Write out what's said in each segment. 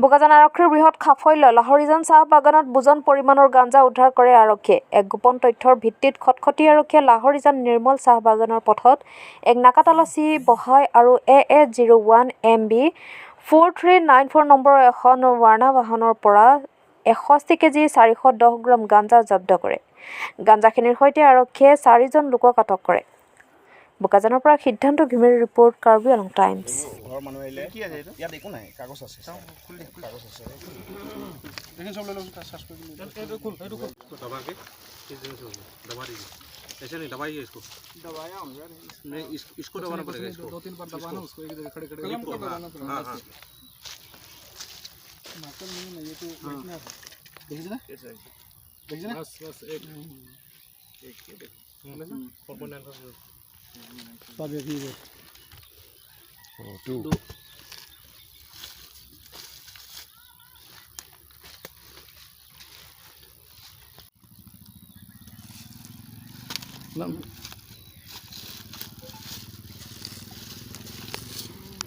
বোকাজান আৰক্ষীৰ বৃহৎ সাফল্য। লাহৰিজান চাহ বাগানত বুজন পৰিমাণৰ গাঞ্জা উদ্ধাৰ কৰে আৰক্ষীয়ে। এক গোপন তথ্যৰ ভিত্তিত খটখটি আৰক্ষীয়ে লাহৰিজান নিৰ্মল চাহ বাগানৰ পথত এক নাকা তালাচী বহাই আৰু AA 01 MB 4394 নম্বৰৰ এখন ৱাৰ্ণা বাহনৰ পৰা 61 কেজি 410 গ্ৰাম গাঞ্জা জব্দ কৰে। গাঞ্জাখিনিৰ সৈতে আৰক্ষীয়ে চাৰিজন লোকক আটক কৰে। বোকাজানৰ পৰা সিদ্ধান্ত ঘিমিৰ ৰিপৰ্ট, কাৰ্বি আংলং টাইমছ। ঘৰৰ মানুহ আহিলে ইয়াত একো নাই, কাগজ আছে, কাগজ আছে। এইখিনি চব লৈ লওক, চাৰ্চ কৰি দিম। এইটো খুল, এইটো খুল। दबा के इस जगह से हो गया। दबा दीजिए, ऐसे नहीं दबाइए इसको। दबाया हूँ यार। नहीं, इसको दबाना पड़ेगा इसको। दो तीन बार दबाना उसको, एक जगह खड़े खड़े। कलम को दबाना पड़ेगा। हाँ। मार्कर नहीं ना, ये तो बैठना है। দেখিছে না, দেখিছে না? बस बस, एक एक 4.95। सब एक ही है। টু।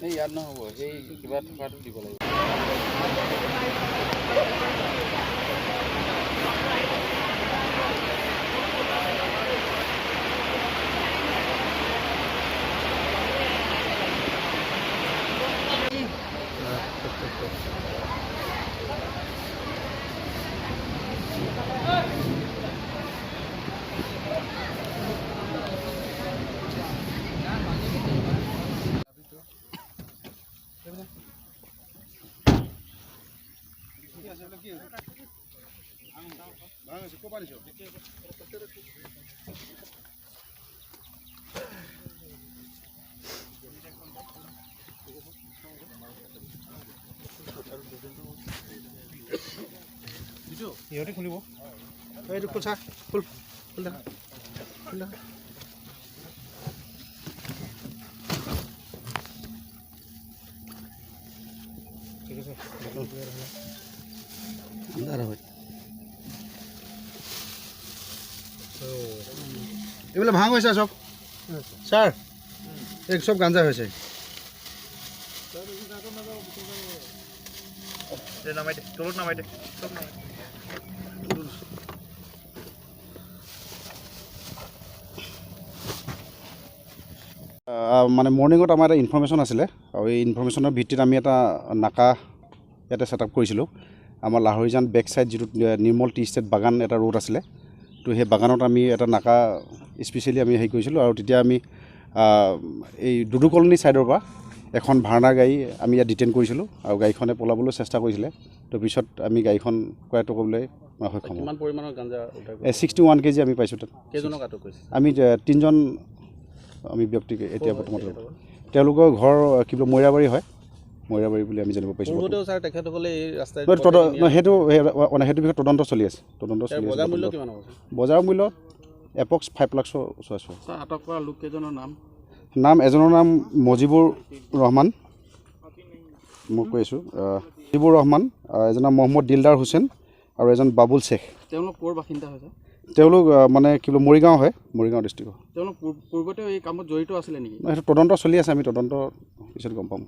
এই ইয়াত নহ'ব, সেই কিবা থকাটো দিব লাগিব। ভাঙ আছে, ক'ৰ পৰা আনিছ? সিহঁতে খুলিব। এইটো খোল, চা, খোল, খোল দেখা, খোল দেখা। ঠিক আছে। আন্ধাৰ হয়। এইবিলাক ভাং হৈছে চব ছাৰ, এই চব গাঞ্জা হৈছে। নামাই দে, তলত নামাই দে, চব নামাই দে। মানে মৰ্ণিঙত আমাৰ এটা ইনফৰ্মেশ্যন আছিলে আৰু এই ইনফৰ্মেশ্যনৰ ভিত্তিত আমি এটা নাকা ইয়াতে ছেট আপ কৰিছিলোঁ। আমাৰ লাহৰিজান বেক চাইড যিটো নিৰ্মল টি ষ্টেট বাগান এটা ৰোড আছিলে, তো সেই বাগানত আমি এটা নাকা স্পেচিয়েলি আমি হেৰি কৰিছিলোঁ। আৰু তেতিয়া আমি এই দুদু কলনী ছাইডৰ পৰা এখন ভাৰ্ণা গাড়ী আমি ইয়াত ডিটেইন কৰিছিলোঁ আৰু গাড়ীখনে পলাবলৈ চেষ্টা কৰিছিলে। তো পিছত আমি গাড়ীখন কৰায়ত্ব কৰিবলৈ সক্ষম হ'লোঁ। কিমান পৰিমাণৰ গাঞ্জা উদ্ধাৰ কৰিছে? 61 কেজি আমি পাইছোঁ তাত। কেইজনক আটক কৰিছে? আমি তিনিজন আমি ব্যক্তিক এতিয়া বৰ্তমান, তেওঁলোকৰ ঘৰ কি বোলে মৈৰাবাৰী হয়, মৈৰাবাৰী বুলি আমি জানিব পাৰিছোঁ। পূৰ্বতেও ছাৰ তেখেতসকলে এই ৰাস্তাই নহয়, নহয়, সেইটো মানে সেইটো বিষয়ে তদন্ত চলি আছে, তদন্ত চলি আছে। বজাৰ মূল্য তদন্ত। কিমান হ'ব? বজাৰ মূল্য এপ্ৰক্স 5 লাখৰ ওচৰা ওচৰি। ছাৰ, আটক কৰা লোককেইজনৰ নাম? নাম, এজনৰ নাম মজিবুৰ ৰহমান, মই কৈ আছোঁ, মজিবুৰ ৰহমান, এজনৰ নাম মহম্মদ দিলদাৰ হুছেইন আৰু এজন বাবুল শ্বেখ। তেওঁলোক ক'ৰ বাসিন্দা হৈছে? তেওঁলোক মানে কি বোলে মৰিগাঁও হয়, মৰিগাঁও ডিষ্ট্ৰিক্টৰ। তেওঁলোক পূৰ্বতেও এই কামত জড়িত আছিলে নেকি? সেইটো তদন্ত চলি আছে, আমি তদন্ত পিছত গম পাম।